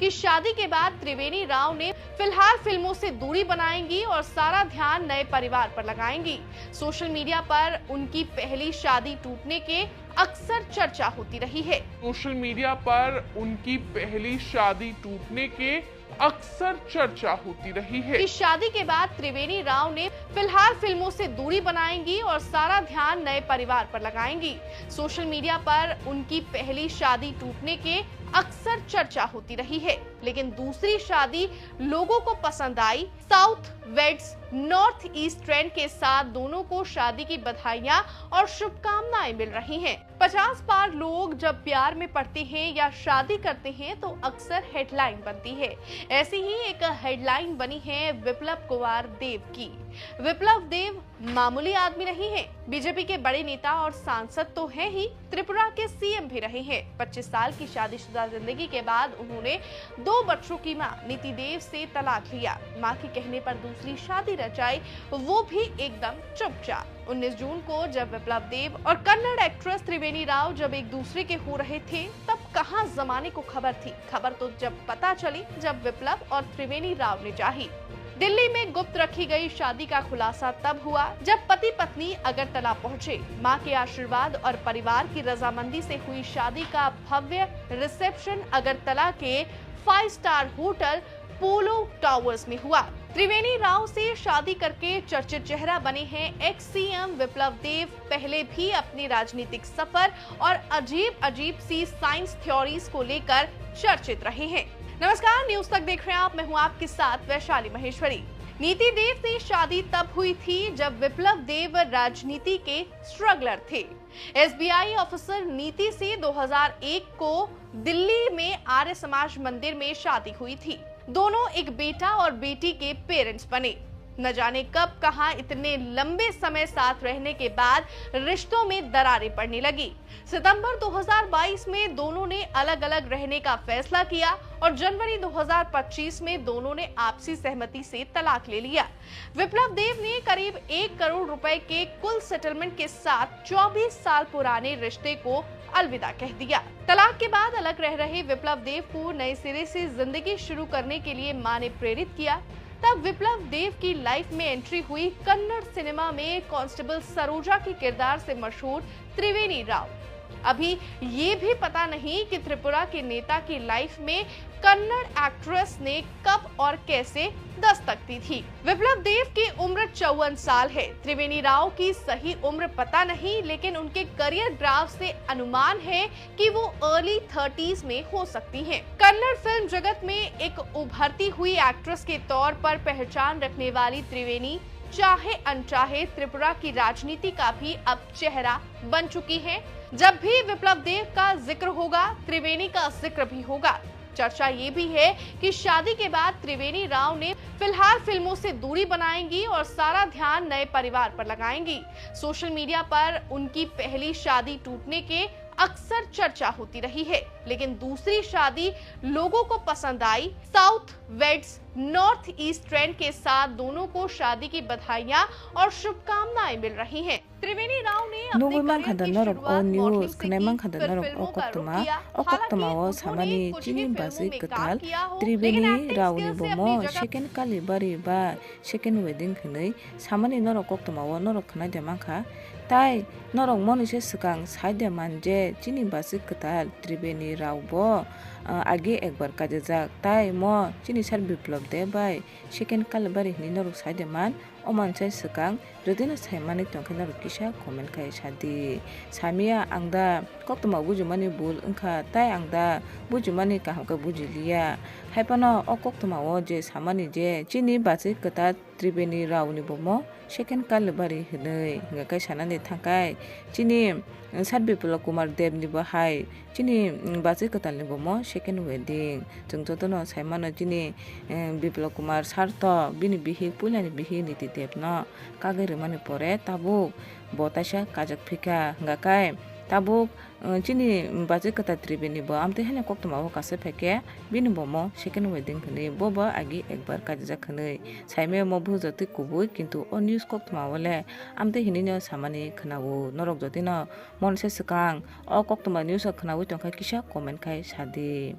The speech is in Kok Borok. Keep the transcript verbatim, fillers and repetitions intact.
कि शादी के बाद त्रिवेणी राव ने फिलहाल फिल्मों से दूरी बनाएंगी और सारा ध्यान नए परिवार पर लगाएंगी। सोशल मीडिया पर उनकी पहली शादी टूटने के अक्सर चर्चा होती रही है। सोशल मीडिया पर उनकी पहली शादी टूटने के अक्सर चर्चा होती रही है। इस शादी के बाद त्रिवेणी राव ने फिलहाल फिल्मों से दूरी बनाएंगी और सारा ध्यान नए परिवार पर लगाएंगी। सोशल मीडिया पर उनकी पहली शादी टूटने के अक्सर चर्चा होती रही है, लेकिन दूसरी शादी लोगों को पसंद आई। South weds north east trend के साथ दोनों को शादी की बधाइयां और शुभकामनाएं मिल रही हैं। पचास बार लोग जब प्यार में पड़ते हैं या शादी करते हैं तो अक्सर हेडलाइन बनती है। ऐसी ही एक हेडलाइन बनी है विप्लव कुमार देव की। विप्लव देव मामूली आदमी नहीं है। बीजेपी के बड़े नेता और सांसद तो हैं ही, त्रिपुरा के सीएम भी रहे हैं। पच्चीस साल की शादीशुदा जिंदगी के बाद उन्होंने दो बच्चों की मां नीति देव से तलाक लिया। मां के कहने पर दूसरी शादी रचाई, वो भी एकदम चुपचाप। उन्नीस जून को जब विप्लव देव और कन्नड़ एक्ट्रेस त्रिवेणी राव जब एक दूसरे के हो रहे थे, तब कहां जमाने को खबर थी। खबर तो जब पता चली, जब विप्लव और त्रिवेणी राव ने चाही। दिल्ली में गुप्त रखी गई शादी का खुलासा तब हुआ, जब पति पत्नी अगरतला पहुंचे। मां के आशीर्वाद और परिवार की रजामंदी से हुई शादी का भव्य रिसेप्शन अगरतला के फाइव स्टार होटल पोलो टावर्स में हुआ। त्रिवेणी राव से शादी करके चर्चित चेहरा बने हैं एक्स सीएम विप्लव देव। पहले भी अपने राजनीतिक सफर और अजीब अजीब सी साइंस थ्योरीज को लेकर चर्चित रहे हैं। नमस्कार, न्यूज़ तक देख रहे हैं आप, मैं हूं आपके साथ वैशाली महेश्वरी। नीति देव से शादी तब हुई थी जब विप्लव देव राजनीति के स्ट्रगलर थे। एसबीआई ऑफिसर नीति से दो हज़ार एक को दिल्ली में आर्य समाज मंदिर में शादी हुई थी। दोनों एक बेटा और बेटी के पेरेंट्स बने। न जाने कब कहां इतने लंबे समय साथ रहने के बाद रिश्तों में दरारें पड़ने लगी। सितंबर दो हज़ार बाईस में दोनों ने अलग-अलग रहने का फैसला किया और जनवरी दो हज़ार पच्चीस में दोनों ने आपसी सहमति से तलाक ले लिया। विप्लव देव ने करीब एक करोड़ रुपए के कुल सेटलमेंट के साथ चौबीस साल पुराने रिश्ते को अलविदा कह दिया। तलाक के बाद अलग रह रहे विप्लव देव को नए सिरे से जिंदगी शुरू करने के लिए मां ने प्रेरित किया। तब विप्लव देव की लाइफ में एंट्री हुई कन्नड़ सिनेमा में कांस्टेबल सरोजा के किरदार से मशहूर त्रिवेणी राव। अभी ये भी पता नहीं कि त्रिपुरा के नेता की लाइफ में कन्नड़ एक्ट्रेस ने कब और कैसे दस्तक दी थी। विप्लव देव की उम्र चौवन साल है। त्रिवेणी राव की सही उम्र पता नहीं, लेकिन उनके करियर ग्राफ से अनुमान है कि वो अर्ली थर्टीज में हो सकती हैं। कन्नड़ फिल्म जगत में एक उभरती हुई एक्ट्रेस के तौर पर पहचान रखने वाली त्रिवेणी चाहे अनचाहे त्रिपुरा की राजनीति का भी अब चेहरा बन चुकी हैं। जब भी विप्लव देव का जिक्र होगा, त्रिवेणी का जिक्र भी होगा। चर्चा ये भी है कि शादी के बाद त्रिवेणी राव ने फिलहाल फिल्मों से दूरी बनाएंगी और सारा ध्यान नए परिवार पर लगाएंगी। सोशल मीडिया पर उनकी पहली शादी टूटने के अक्सर चर्चा होती रही है, लेकिन दूसरी शादी लोगों को पसंद आई। South weds north east trend के साथ दोनों को शादी की बधाइयां और शुभकामनाएं मिल रही हैं। त्रिवेणी राव ने अपने Nugwi mankha da norok o news khwnai mankha da norok o koktwma, o koktwma o samani chini bachwi kwtal Tribeni Rao ni bomo second Kalibari ba second wedding hwnwi samani norok koktwma o norok khwnai de mankha. Tai norok moni se swkang sai de man je chini bachwi kwtal Tribeni Rao bo, ah, age ekbar kajajak, tai mo chini sir Biplop de bai second Kalibari hwnwi norok sai de man. O mansa swkang jodi no sai manwi tongkhe norok kisa comment khai sadi. Samiya ang da koktwma bujimani bul wngkha, tai ang da bujimani kaham khe bujiliya. Haiphano o koktwma o je samani je chini bachwi kwtal Tribeni Rao ni bomo second Kalibari hwnwi hwnga khe sanani thangkhai chini Sir Biplop Kumar Deb ni bo hai chini, mm, bachwi kwtal ni bomo second wedding. Chwng jotono sai mano chini, eh, Biplop Kumar Sarto bini bihik puilani bihik Niti Deb no kagwi rwmani pore tabuk bo taisa kajak phikha hwnga khe tabuk, eh, chini bachwi kwtal Tribeni bo amtwi haino koktwma o kasa phaikhe bini bomo second wedding hwnwi bo bo agi ekbar kajijak hwnwi saimaya mo bujatwi kubui kintu o news koktwma o le amtwi hinwi no samani khwnao norok jotino. Moni se swkang o koktwma news o khwnaui tongkha kisa comment khai sadi.